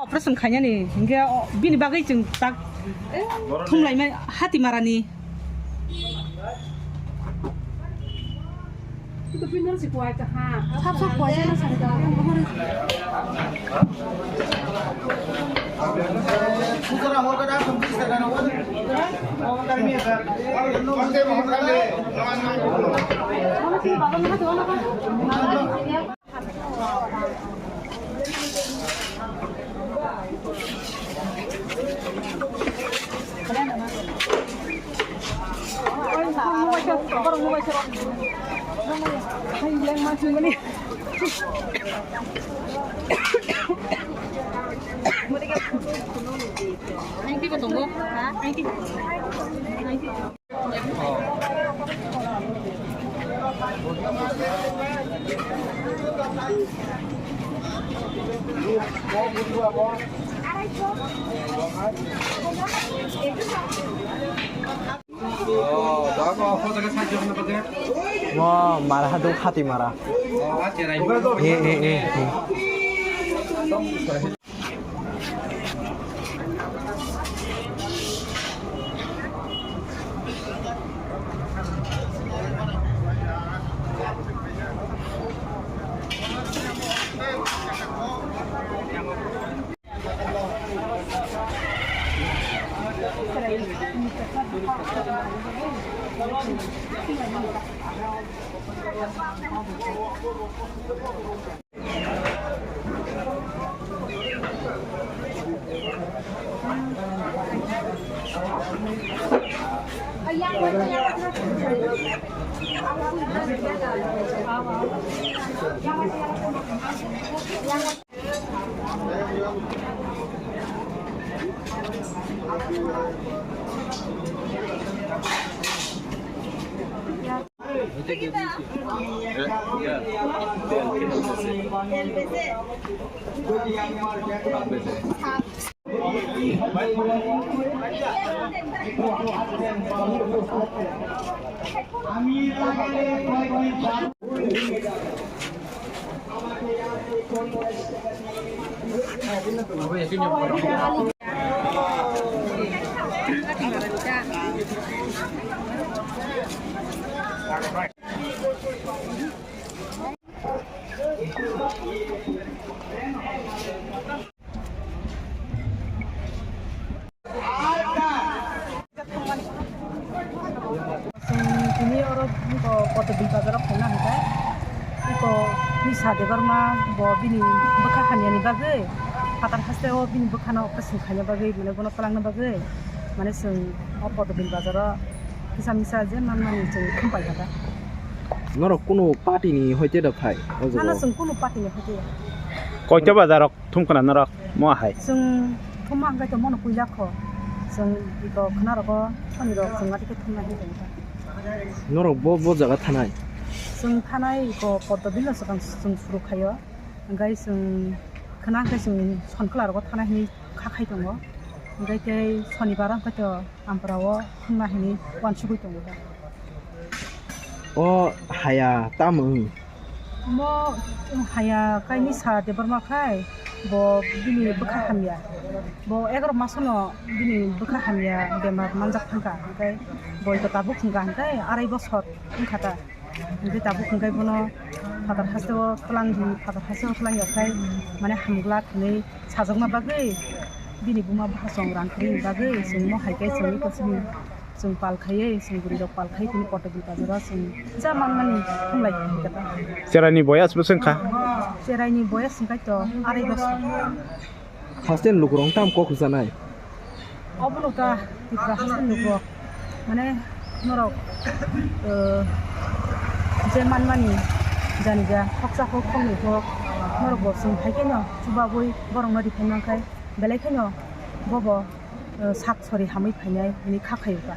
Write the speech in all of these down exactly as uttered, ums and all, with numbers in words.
Operation khainani hingke o bini bagwi chwng tak thumlaimani hati marani. Mo mara hadu khati mara. He, he, he, he. Chwng tini oro eko Kotobwi bazaro phaina hwnkhe, eko Nisa Debbarma bo bini bwkha hamyani bagwi, phatar hasteo bini bwkhano operation khaina bagwi, mane bono twlangna bagwi, mane chwng o Kotobwi bazaro kisa misa je manmani chwng thum paikha da. Norok kunu party ni hoite da phai o jaga? Nana chwng kunu party ni hoite ya. Koita bazarok thum khna norok mo hai? Chwng thumma hwnkhe to mono puila kho. Chwng iko khna rogo thani rok chwng atike thumna hinwi tongkha. Norok bo, bo jaga thanai? Chwng thanai iko Poddo Bill no swkang chwng suru khaio. Hwnkhe chwng khna hwnkhe chwng Sonkla rogo thanai hinwi kha khai tongo. Hwnkhe tei Sonibar hwnkhe to Ampara o thumna hinwi uansugwi tongo da. O haya tamo wng? Mo haya kaini sa Debbarma khai, bo bini bwkha hamya. Bo egaroh masono bini bwkha hamya bemar manjak thangkha, hwnkhe bo ito tabuk hwnkha, hwnkhe arai bosor wngkha ta. Hwnkhe tabuk hwnkhe bono phatar hasteo twlang di, phatar hasteo twlang ya khai, mane hamglak hinwi sajokna bagwi, bini buma bwsajoni rang kwrwini bagwi chwng mo hai khe chwngwi kwchwng chwng pal khaiwi, chwng bwrwi rok pal khaiwi tini Kotobwi bazaro chwng kisa manmani thumlai kha hwnkhe ta. Cheraini boyas bwswk wngkha? Cheraini boyas hwnkhe to arai bosor. Haste ni lukurok tamo kok hwchanai? Obono ta Tripura haste ni lukurok, mane norok, eh, je manmani jani ja khoksa khok khoknwi khok norok bo chwng hai kheno chubagwi borokno riphaima khai belai kheno bobo, eh, sak sori hamwi phainai hinwi kha khaio ta.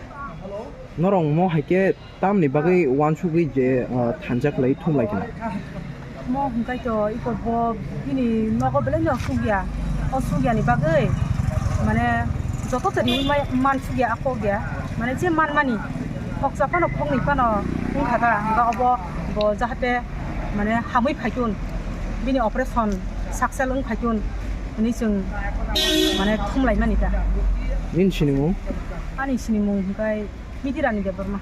Norok mo hai khe tamni bagwi uansugwi je, ah, thansa khlai thumlai khna? Mo hwnkhe to iko bo bini nogo belai no sugya. O sugyani bagwi mane joto tini mai-, man sugya, a kok ya. Mane je manmani khoksa phano khoknwi phano Wngkha ta, hwnba obo bo jahate mane hamwi phaitun, bini operation success wng phaitun hwnwi chwng mane thumlaimani ta. Nini sinimung? Ani sinimung hwnkhe Mitirani Debbarma.